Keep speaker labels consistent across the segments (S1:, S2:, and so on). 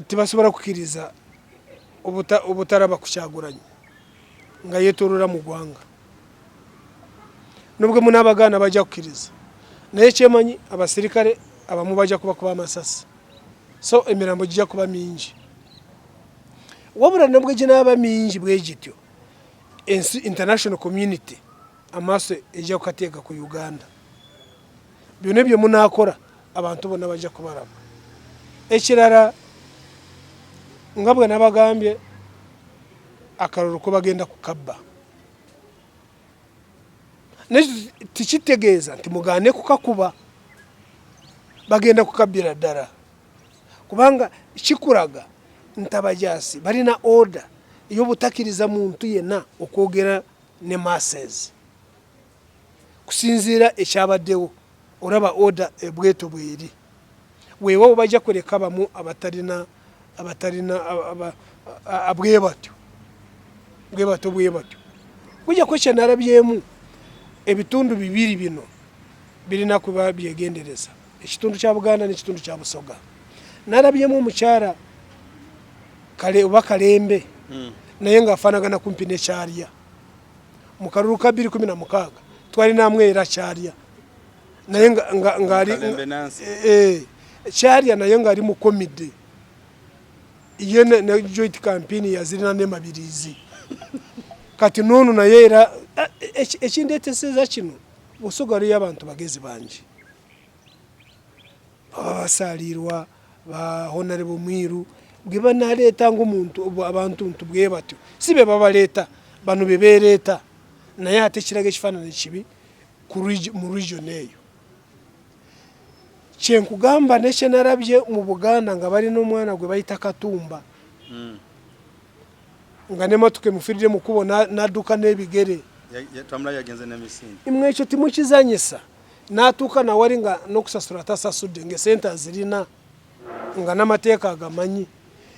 S1: Tibasobola kukiriza obutaraba ku Kyagulanyi nga yetoroora mu gwanga. Nubwo munabagaana bajja kukiriza naye kyemanyi abasirikale abamu bajja kubakuba amasasi so emirambo gijja kuba mingi. Wabula nubwo ginaaba mingi bwegityo ensi international community amaaso ejja kukateeka ku Uganda. Byona ebyemunakora abantu bona bajja kubaraba. Ekirara nga bwenabagambye akaruru ko bagenda kukabba. Naye tikitegeeza nti mugaane kukakuba, bagenda kukabbira ddala kubanga kikuraga nti abajaasi balina order ey'obutakiriza muntu yenna okwogera ne masses. Kusinziira ekyabaddewo oraba order bwetyo bweri. Wewawo bajja kureka bamu abatarina abatarina bwebatyo bwebatyo bwebatyo. Kujja ko kyenarabyemu ebitundu bibiri bino birina kuba byegendereza, ekitundu kya Buganda n'ekitundu kya Busoga. Narabyemu omukyara kale oba Kalembe naye nga afanagana kumpi ne Kyarya. Mu kalulu ka 2016 twalinamu era Kyarya naye nga nga ali Kyarya naye nga ali mu komite ye ne joint campaign yazirina ne Mabirizi. Kati nono naye era ekindeteseza kino Busoga waliyo abantu bagezi bangi baba basaalirwa ba Honorable Mwiru bwe banaleeta ng'omuntu abantu ntu bwe batyo si be babaleeta bano be beereeta naye ate kiraga ekifaananyi kibi mu region eyo. Kyenkugamba nekyenarabye mu Buganda nga balina omwana gwe bayita Katumba nga n'emotoka emufiiridde mu kkubo n'adduka n'ebigere. Imwe ekyo timukizanyisa. N'atuuka nawali nga n'okusasula tasasudde ng'esente azirina nga n'amateeka agamanyi.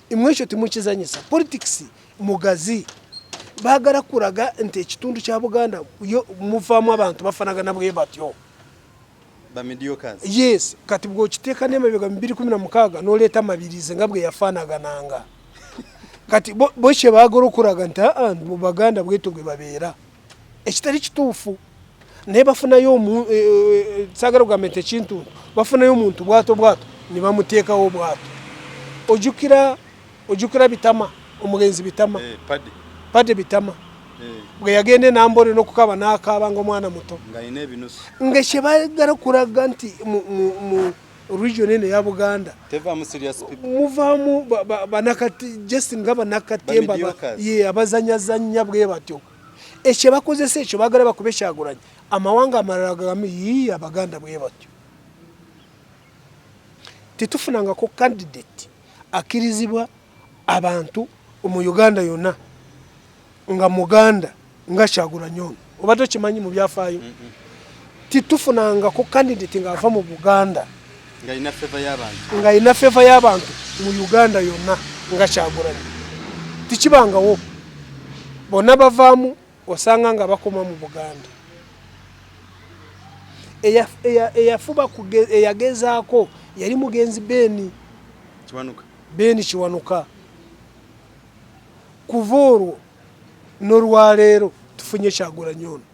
S1: Imwe ekyo timukizanyisa. Politics mugazi. Baagala kuraga nti ekitundu kya Buganda yo muvaamu abantu bafanagana bwe batyo.
S2: Ba mediocres.
S1: Yes, kati bw'okiteeka n'emabega mu 2016 n'oleeta Mabirizi nga bwe yafaanagananga. Kati bo, bo kye baagala okuraga nti aa mu Baganda bwetyo bwe babeera. Ekitali kituufu. Naye bafunayo omu, e, e, saagala kugamba nti ekintuntu, bafunayo omuntu bwato bwato ne bamuteekawo bwato. Ojjukira, ojjukira Bitama, omugenzi Bitama.
S2: Eh, Paddy.
S1: Paddy Bitama.
S2: Eh.
S1: Bwe yagenda e Namboole n'okukaaba n'akaaba ng'omwana muto.
S2: Ng'alina ebinusu.
S1: Nga kye baagala kulaga nti mu, mu, mu region eno eya Buganda.
S2: Tevaamu serious people.
S1: Muvaamu ba, ba, banakati, just nga banakatemba,
S2: Ba mediocres.
S1: ye, abazanyazanya bwe batyo. Ekyo bakozesa ekyo baagala bakube Kyagulanyi, amawanga amalala gagambe yii Abaganda bwe batyo. Tetufunangako candidate akkirizibwa abantu mu Uganda yonna nga Muganda nga Kyagulanyi ono. Obadde okimanyi mu byafaayo? Tetufunangako candidate ng'ava mu Buganda
S2: ng'alina favor y'abantu,
S1: ng'alina favor y'abantu mu Uganda yonna nga Kyagulanyi. Tikibangawo. Bonna bavaamu osanga nga bakoma mu Buganda. Eyafuba eyagezaako yali mugenzi Ben
S2: Kiwanuka.
S1: Ben Kiwanuka. Kuva olwo n'olwaleero tufunye Kyagulanyi ono.